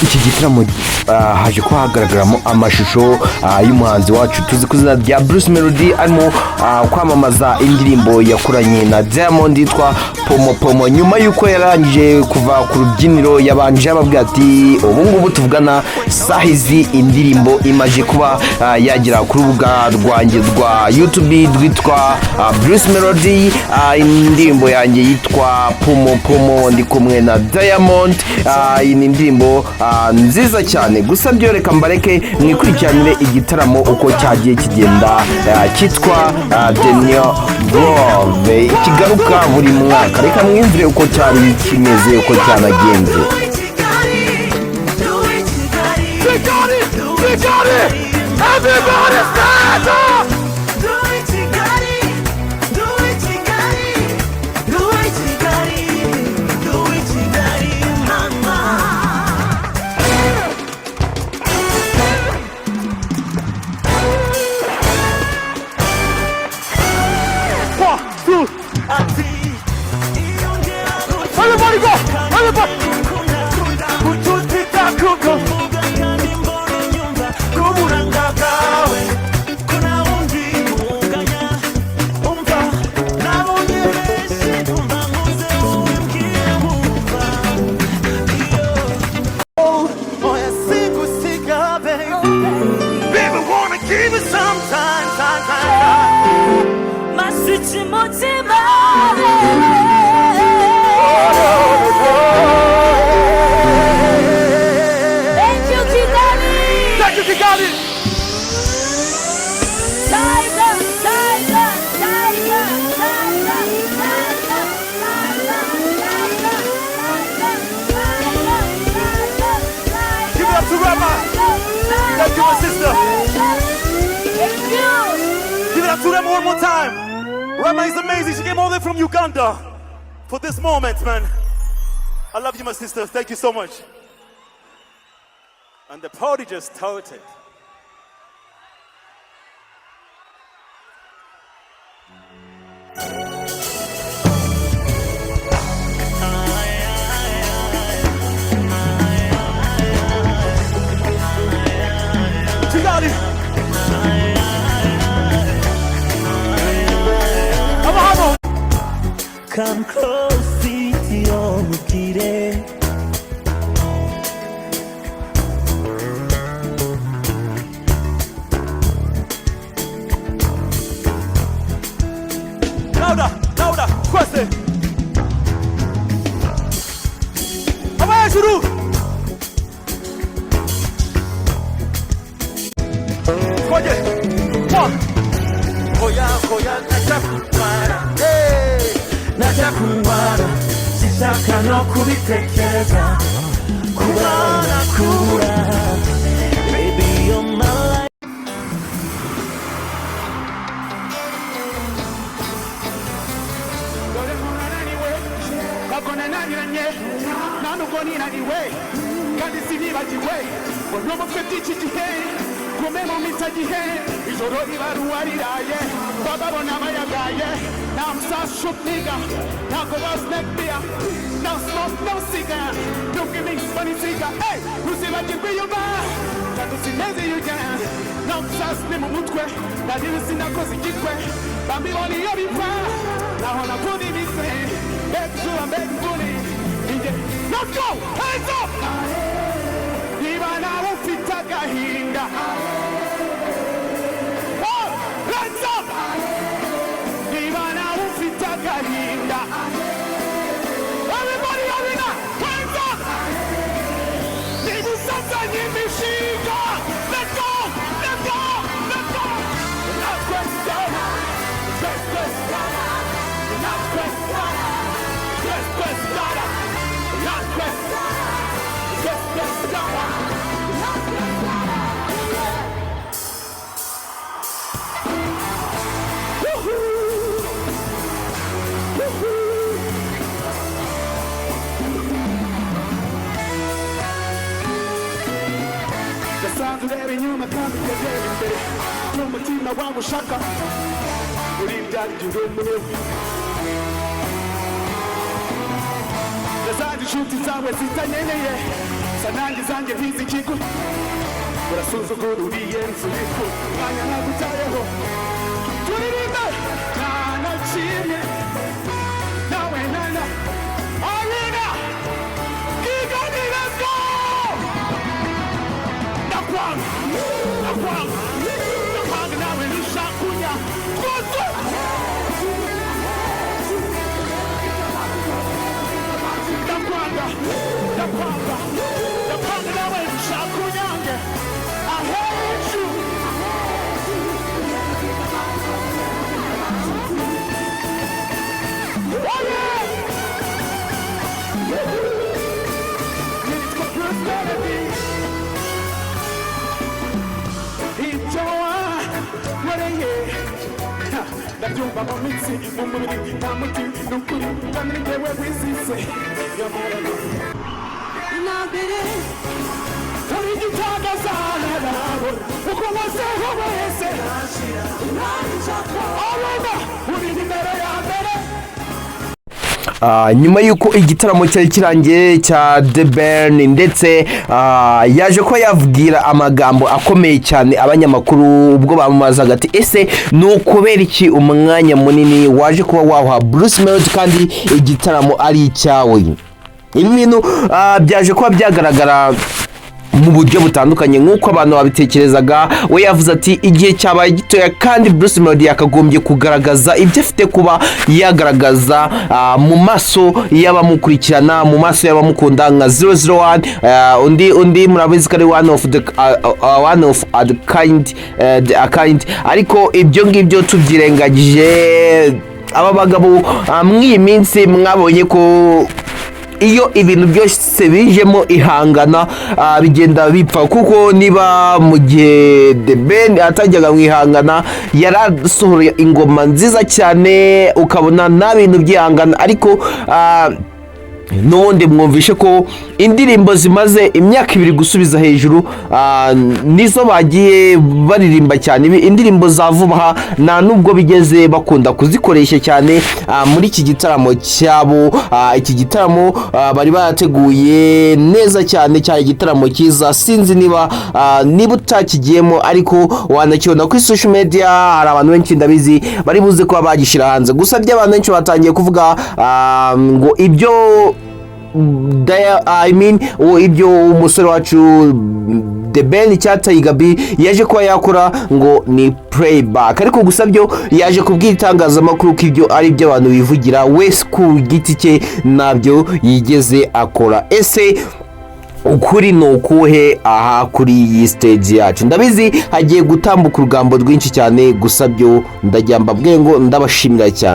Iki gitaramo haje kuba hagaragaramo amashusho y'umuhanzi wacu tuzi ku izina rya Bruce Melody, arimo kwamamaza indirimbo yakoranye na Diamond yitwa Pomo Pomo. Nyuma y'uko yarangije kuva ku rubyiniro, yabanje ababwira ati: "Ubu ngubu tuvugana sahizi indirimbo imaze kuba yagera ku rubuga rwanjye rwa YouTube rwitwa Bruce Melody, indirimbo yanjye yitwa Pomo Pomo ndi kumwe na Diamond. Iyi ni indirimbo nziza cyane." Gusa byo reka mbareke mwikurikiranire igitaramo uko cyagiye kigenda, cyitwa The New Groove, kigaruka buri mwaka. Reka mwumvire uko cyari kimeze, uko cyanagenze. Kigali! Kigali! Everybody stand up! Do it, Kigali! Do it, Kigali! Do it, Kigali! Do it, Kigali, mama! One, two, Ati, iyo ngera everybody go! Everybody! Ututi Kuko! Vuga kandi mbona unyumva n'uburanga bwawe ko nta wundi munganya. Umva, nabonye benshi, umva nkuze wowe mbwira wumva iyo. Oya, sigusiga, baby. Baby, wanna give it some time, time, time, time. Masuki mutima. Thank you, Kigali. Thank you, Kigali! Tiger, Tiger, Tiger, Tiger, Tiger, Tiger, Tiger, Tiger, Tiger, Tiger. Give it up to Rema. Thank you, my sister. Thank you. Give it up to Rema one more time. Rema is amazing. She came all the way from Uganda for this moment, man. I love you, my sister. Thank you so much. And the party just started. Kigali! Amahano! Come close, ubwire. Louder, louder, twese! Abahejuru! Koje! One! Hoya, hoya, ntajya. Hey! Najya kunyara, sinshaka no kubitekereza kuba nakura. Baby, you're my life. Dore nkunananiwe, ntabwo nananiranye, nta nubwo ninaniwe, kandi sinibagiwe ngo n'umutwe by'iki gihe gume mu mitagihe. Ijoro ribaruwa riraye, bababona bayagaye. Nta musasu niga, ntabwo ba snake beer, no smoke, no cigar, nubwo iminsi mbona inziga. Hey, ntuzibagirwe iyo uva kandi usineze iyo ujya. Nta musasu ni mu mutwe, nta sinakoze igikwe, bambibona iyo biva naho nakunda imise. Mbega izuba, mbega imvura inge. Let's go, hands up niba nawe ufite agahinda. Oh, hands up niba nawe ufite agahinda. Everybody, arena, hands up niba usazanye imishinga. Let's go, let's go, let's go. Natwe twese, natwe twese, natwe twese, natwe. Woohoo! Woohoo! Gasanzwe ureba inyuma kandi ukareba imbere n'umutima wawe ushaka uri byagira umurewe. Gasanze inshuti zawe zitanyeneye. Gusa nanjye zanjye ntizikigu urasuzugura uriyenza urifu umwanya nagutayeho. Turirimbe nta na kimwe nawe nana arena Kigali, let's go! Ndakwanga, ndakwanga, ndakwanga nawe ntushakunya twese. Ndakwanga, ndakwanga, ndakwanga nawe ntushakunyange. I hate you. Oh yeah! Nitwa Bruce Melody. Ibyo wankoreye ha, ndabyumva mu mitsi, mu mubiri, nta muti ni ukuri kandi ni njyewe wisize nyamara Intambere. Uri igitangaza uko waseho wese abona uri nimero ya mbere. Nyuma y'uko igitaramo cyari kirangiye cya The Ben, ndetse yaje kuba yabwira amagambo akomeye cyane abanyamakuru ubwo bamubazaga ati: "Ese ni ukubera iki umwanya munini waje kuba waha Bruce Melody kandi igitaramo ari icyawe?" Ibi bintu byaje kuba byagaragara mu buryo butandukanye nk'uko abantu babitekerezaga. We yavuze ati: "Igihe cyabaye gitoya kandi Bruce Melody yakagombye kugaragaza ibyo afite kuba yagaragaza mu maso y'abamukurikirana, mu maso y'abamukunda nka 001." Undi murabizi ko ari one of the kind, the a kind. Ariko ibyo ngibyo tubyirengagije, aba bagabo mw'iyi minsi mwabonye ko iyo ibintu byose bijemo ihangana bigenda bipfa, kuko niba mu gihe The Ben atajyaga mu ihangana yarasohoye ingoma nziza cyane, ukabona nta bintu by'ihangana, ariko n'ubundi mwumvishe ko indirimbo zimaze imyaka 2 gusubiza hejuru nizo bagiye baririmba cyane. Indirimbo za vuba aha nta nubwo bigeze bakunda kuzikoresha cyane muri iki gitaramo cyabo. Iki gitaramo bari barateguye neza cyane, cyari igitaramo cyiza. Sinzi niba utakigiyemo, ariko wanakibona kuri social media. Hari abantu benshi ndabizi bari buze kuba bagishyira hanze. Gusa by'abantu benshi batangiye kuvuga ngo ibyo I mean, ibyo umusore wacu The Ben cya Tiger B yaje kuba yakora ngo ni playback, ariko gusa byo yaje kubwira itangazamakuru ko ibyo ari ibyo abantu bivugira, wese ku giti cye ntabyo yigeze akora. Ese ukuri ni ukuhe aha kuri iyi stage yacu? Ndabizi hagiye gutambuka urugambo rwinshi cyane, gusa byo ndajya mbabwiye ngo ndabashimira cyane.